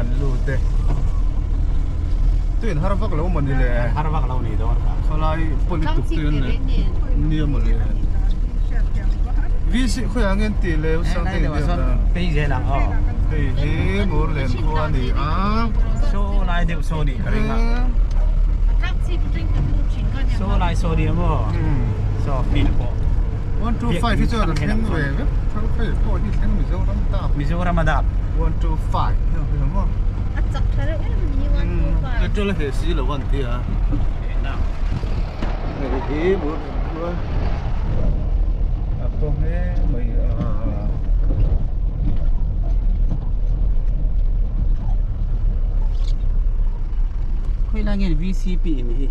kan lut e. Tuin har vak lo mawni le. Har vak lo ni dawn kha. Khawlai pawn lutuk tuin le. Nia mawle. VC khawiah nge an tih le u sang te in biak a. Phei zel ang aw. Hei hi Murlen khua a ni a. Saw lai deuh saw nih ka ring a. Saw lai saw nia maw. Saw field pawh. 1 2 5 hi chuan a thleng ve vek. Hei pawh hi thleng Mizoram dap. Mizoram a dap. 1 2 5 hei hi maw. A chak tha reuh em a ni 1 2 5. Petrol a heh si lo an ti a. Hei hi Murlen khua a kawng em mai a. Khawi lai nge VCP in hi.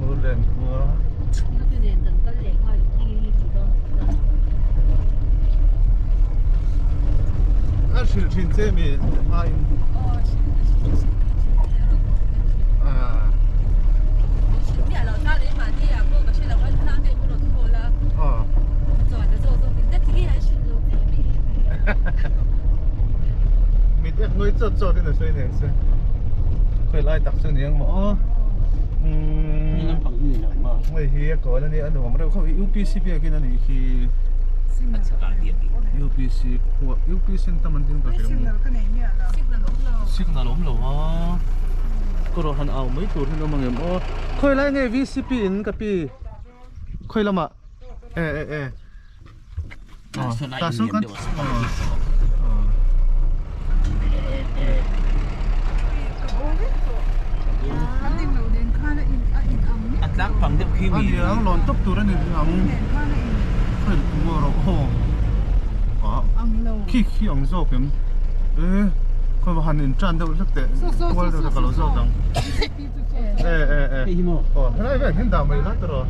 Murlen khua. A hrilh thin che mi hmain. Mit ek nuai chawt chawt in a sawi nen se. Khawi lai tak chu ni ang maw aw. Hei hi a kawl a nia a nuam reuh khawp UPC biakin a nih khi. UPC khua UPC an tam an tin ka hria maw. Signal awm lo a. Ka rawh han au mai tur hi an awm ang em aw. Khawi lai nge VCP in ka pi. Khawi lamah e e e. Ta saw kan A tlang pang deuh khi mi. A ni ang lawn tawp tur a ni ang. Khawi maw rawh aw. Khi khi ang zawk em. E khawi va han in tan deuh hlek teh. Kual deuh ka lo zawt ang. E e e. Aw helai vel hian dah mai la tawh.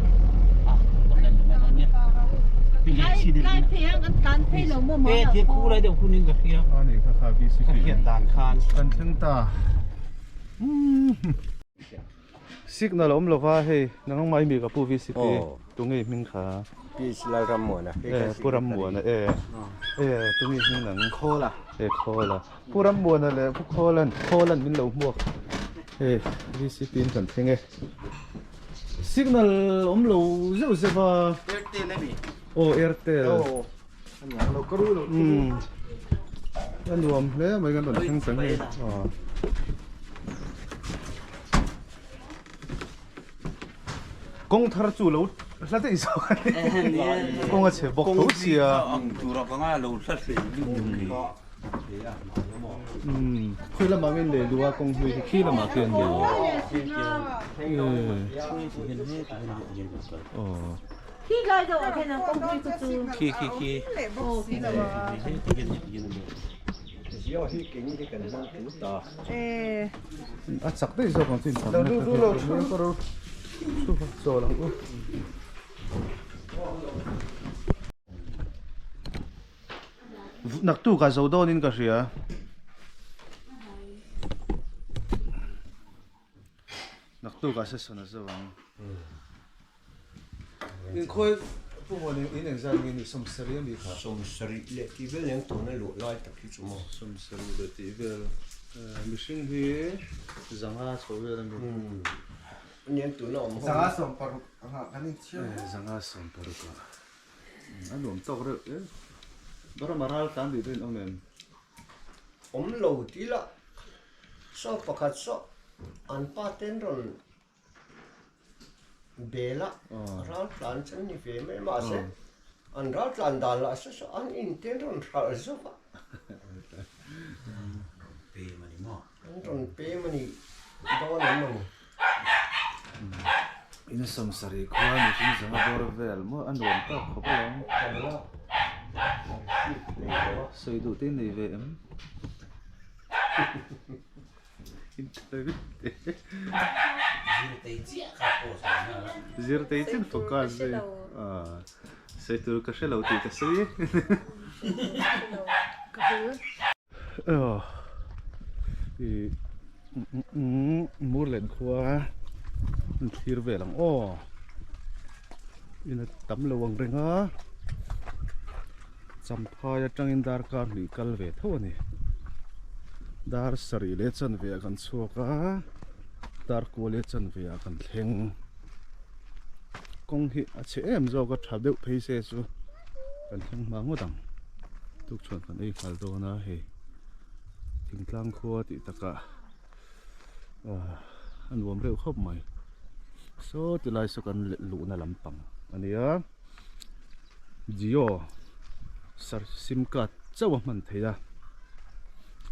Signal a awm lova hei nangmah i mi ka pu VCP tunge i hming kha e pu Rammuana e e tunge i hming nang e Khawla pu Rammuana leh pu Khawlan Khawlan min lo hmuak hei VCP in kan thleng e. Signal awm lo zeuh zeuh a. Airtel a mi? Aw Airtel. Aw. Ani ang lo ka ru lo. Um. A nuam hle mai kan rawn thleng ta nge. Aw. Kawng thar chu lo hla daih zawk a ni. Kawng a chhe bawk tho sia. Ang tura ka nga lo hla hle ni. Khawi lamah nge lei luh a kawng hlui hi khi lamah khian lei luh a chak daih zawk ang chu inchak na ka chawl ang u. Naktuk ah zo dawnin ka hria. Naktuk ah session a zo ang. Inkhawi pu maw in engzat nge ni sawmsarih a ni kha? Sawmsarih leh tih vel eng tuna luh lai tak hi chu maw? Sawmsarih leh tih vel mihring hi zanga chho vel a ni. Eng tuna awm ho. Zanga sawmparuk ah kan inchhiar. Zanga sawmparuk ah. A nuam tawk reuh e. Burma ral tlan duh dawn awm em? Awm lo ti la. Saw pakhat saw an pa ten rawn bel a, ral tlan chu an ni ve mai mahse an ral tlan dan lah saw saw an in ten rawn hralh zawk a. Pem a ni maw? An rawn pem a ni dawn em a ni. In sawmsarih khua mihring zanga bawr vel maw a nuam tak khawp alawm. Sawi duh te nei ve em? Zirtei chiah focus zui. Sawi tur ka hre lo tih ka sawi. Aw. Murlen khua an thlir vel ang aw in a tam lo ang reng a Champhai atangin darkar hnih kal ve tho a ni dar sarih leh chanve ah kan chhuak a dar kua leh chanve ah kan thleng kawng hi a chhe em zawk a tha deuh phei se chu kan thleng hma ngawt ang tukchhuan kan ei nghal dawn a hei. Thingtlang khua tih takah ah a nuam reuh khawp mai saw ti lai saw kan luhna lampang a nia Jio sar sim card chauh a hman theih a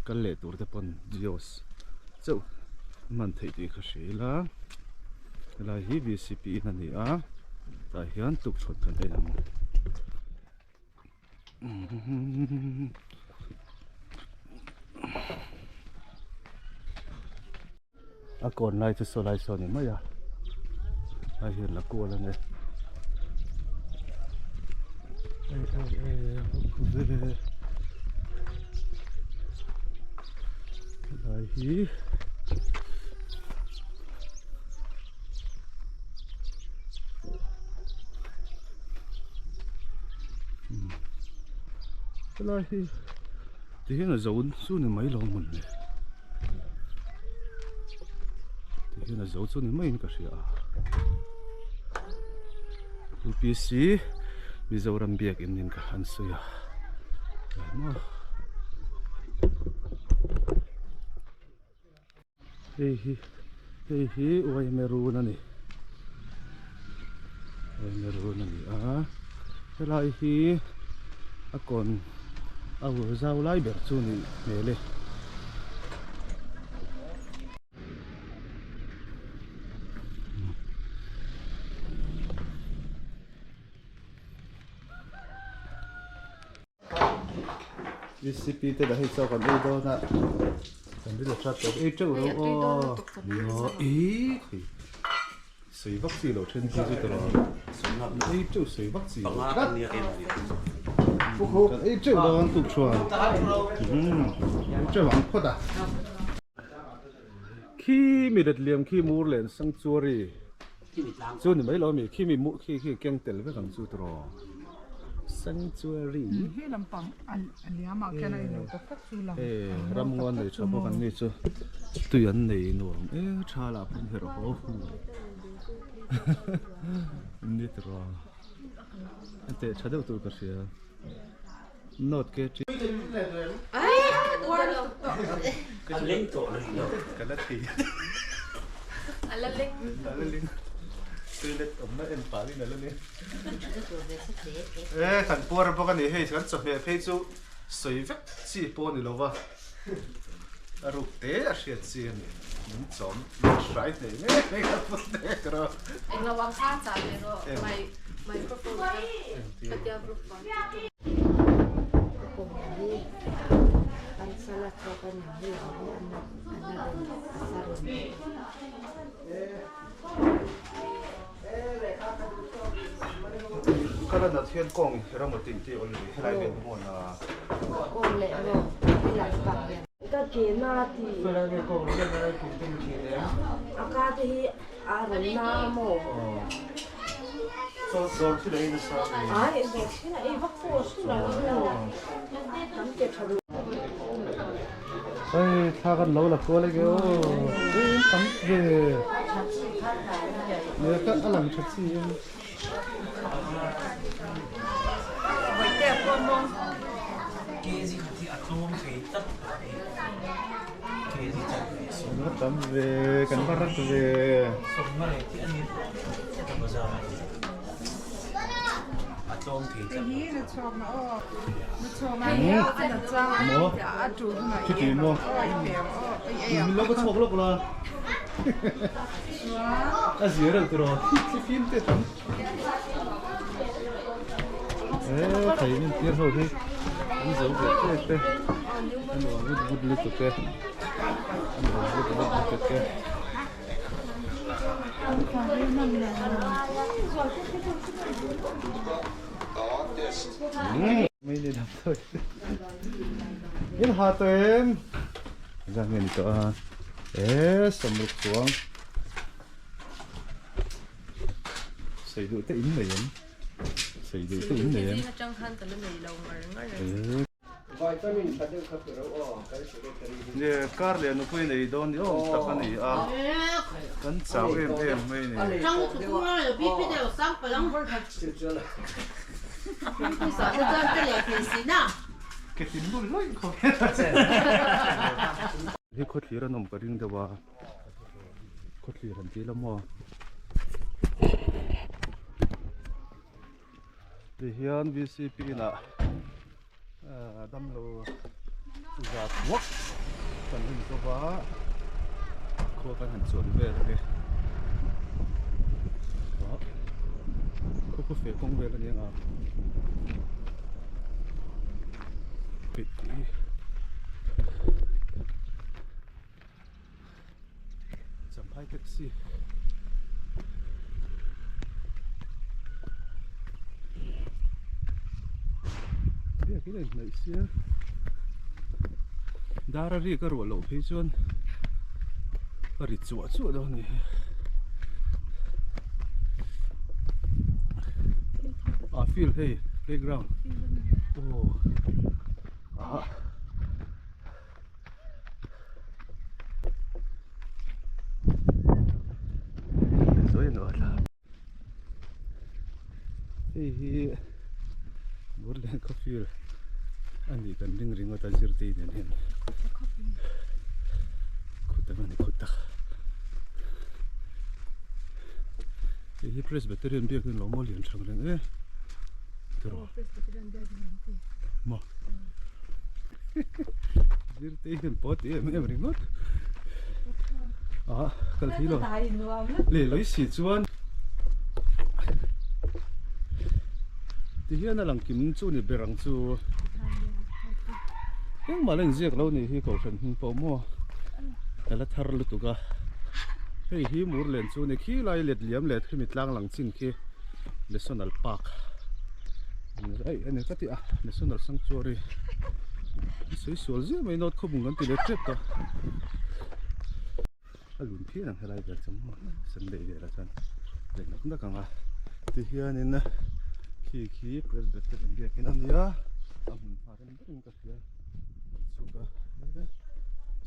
kal leh tur te pawn Jio chauh a hman theih tih ka hria ila helai hi V C P in a ni a tah hian tukchhuat kan ei ang. A kawn lai chu saw lai saw a ni mai a hei hian la kual a ni helai hi. Helai hi ti hian a zo chu ni mai lo mawn le ti hian a zo chu ni maiin ka hria a U P C Mizoram biakin in ka han sawi a emaw. Hei hi hei hi uaime run a ni uaime run a ni a helai hi a kawn a ur zau lai ber chu a nih hmel e. Recipe te dah hei chaw kan ei dawn a kan ri la that tawp ei teuh lo aw ih khi sawi vak chi lo then chi chu tawh ei teuh sawi vak chi lo tlat kan ei teuh dawn tuk chuan ei teuh ang phawt a khi mi let liam khi mur len sanctuary Chu ni mai lo ami khi mi mu khi khi keng tel vek ang chu tiraw sanctuary He lampang a liam ah khian a inlo tak tak chu lang e ramngaw an nei tha bawk an ni chu tui an nei nuam e tha lah pawh herh haw hu ni tiraw a teh tha deuh tur ka hria note ke chi ka la thei A la leng. A la leng. Toilet awmna en pahin a la leng. E kan puar bawk a ni hei kan chawhmeh phei chu sawi vek chi pawh a ni lo va a ruk te a hriat chi a ni min chawm min hrai hneh mek mek a put mek rawh. Englo ang kha chah ve rawh my microphone kha ka tia group pa. Kala nat hian kawng ram a tih tih awl ve helai vel hi maw na. Kawng leh maw helai pak hian. Ka ke na ti. A ka te hi a rawn na maw. Chaw dawr thil a ei nasa a ni. Ai dawr thil a ei vak pawh a hre lo maw. Kan ke tha duh. Hei thla kan lo la kual ege aw eng tam ve nia ka a lang tha chi em. Kan va tam ve kan va rat ve. Maw chuti maw min lo ka chhuak lawk la a zia reuh tiraw thli fim te tam e thei min tir ho hi an zo ve te te an nuam vut vut lutuk e an nuam vut vut lutuk e. Mai ni dam thôi. In ha to em. Ra nge ni to a. E sawmruk chuang sei duh te in nei em sei duh te in nei em atang khan ka la nei lo ngar ngar e Vitamin tha deuh kha pe ro aw kan secretary hi. Nge kar leh nupui nei dawn ni awm tak a ni a kan chau em em mai ni. Ke tin lul lawih khawp hian a che. Hi khawthlir an awm ka ring deuh a, khawthlir an ti la maw. Tihian VCP inah damlo zat vak kan en zo va, khua kan han chuan vel a ni. Khaw khaw feh kawng vel a ni ang a. Champhai taxi biakin a inhnaih sia dar a rik a ruah loh phei chuan a ri chuah chuah dawn a ni hi ah field hei playground aw ah. Hei hi Murlen Khawfil a nih kan ring ringawt a zirtir nen hian khutak a ni khutak hei hi Presbyterian biakin lo maw lian thang reng e tiraw maw. Zirtei hian pawh ti em em ringawt ah kal thei lo leh lei si chuan ti hian a lang kim chu ni ber ang chu engmah la inziak lo nih hi kohhran hming pawh maw a la thar lutuk a hei hi murlen chu ni khi lai let liam leh khimi tlang lang chin khi national park. Aih a ni ka ti a National Sanctuary a sawi sual zia mai note khawbung kan ti leh tep tawh a lun phian ang helai vel chu maw Sunday velah chuan leh nawk nawk ang a tihianin khi khi Presbyterian biakin a nia a hmun hma rem berin ka hria an chhuk a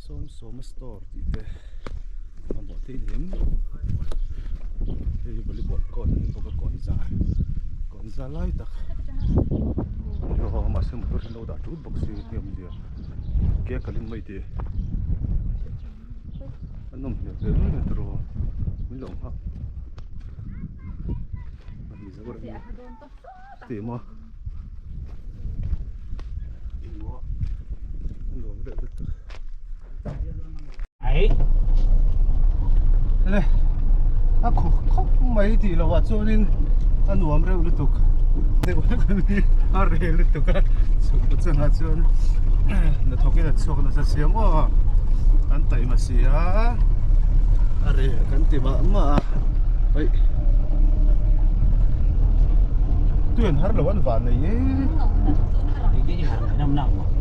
sawm sawma store tih te a hmuh theih ni em hei volleyball court a ni bawk a kawnza kawnza lai tak aw mahse motor hi an lo dah tut bawk si hei awmzia ke kalin mai tih a nawm hmel ve mai a tiraw min lo nghak a ni zo reng a tih maw. Le a khaw khawp mai tih loh ah chuanin a nuam reuh lutuk deuh hlek a ni a reh lutuk a chhuk chungah chuan hnathawk in a chhuak nasa siam aw an taima si a a reh kan ti mah mah a aih. Tui an har lo an van nei e.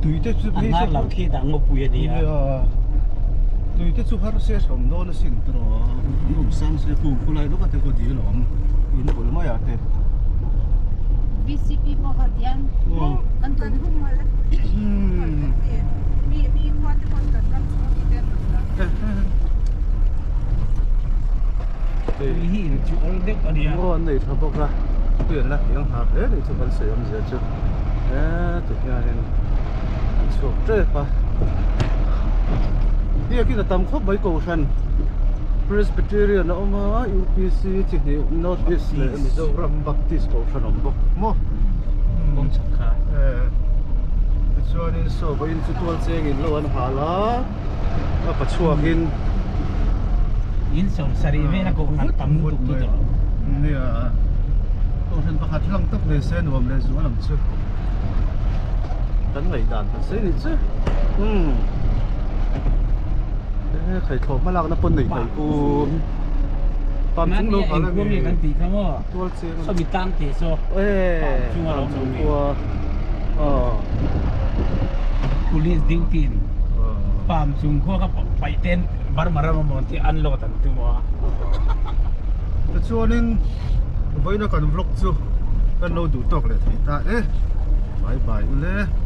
Tui te chu An har lo khi dang mo pui ani a. Tui te chu har se som dawn a sin tawh. An awm sang se kung khulai lawk a te pawh dil a awm. In bul mai ah te. VCP pawh kha dian kan kan hung mal a. Mi mi khua te pawn kan ram chhung ni te an rawn la. Tui hi in chu awl deuh a nia. Ngaw an nei tha bawk a, tui an la hniang hnar hle ni chu kan sawi awmzia chu he ti hianin an chhuak tep a. Biakin a tam khawp mai Kohhran Presbyterian a awm a, UPC chi hnih North East leh Mizoram Baptist Kohhran a awm bawk maw. Kawng chhak kha. Tichuanin saw vawiin chu tual chengin lo an hal a. A pa chhuakin In sawm sarih vel a kohhran tam lutuk chu tawh. Nia kohhran pakhat hlang tak ve se nuam leh zual ang chu. Kan ngaihdan han sei nih chu. Umm e khaithlawh hma lakna pawn nei thei pu pam chung lo hal ami kan tih kha maw tual cheng sawmi tlang te saw e pam chung a lo chung khua aw Police duty in pam chung khua ka paih ten Burma ram amaw an ti unload an tum a. Tichuanin vawiina kan vlog chu kan lo duh tawk leh thei ta e. Bye bye ule.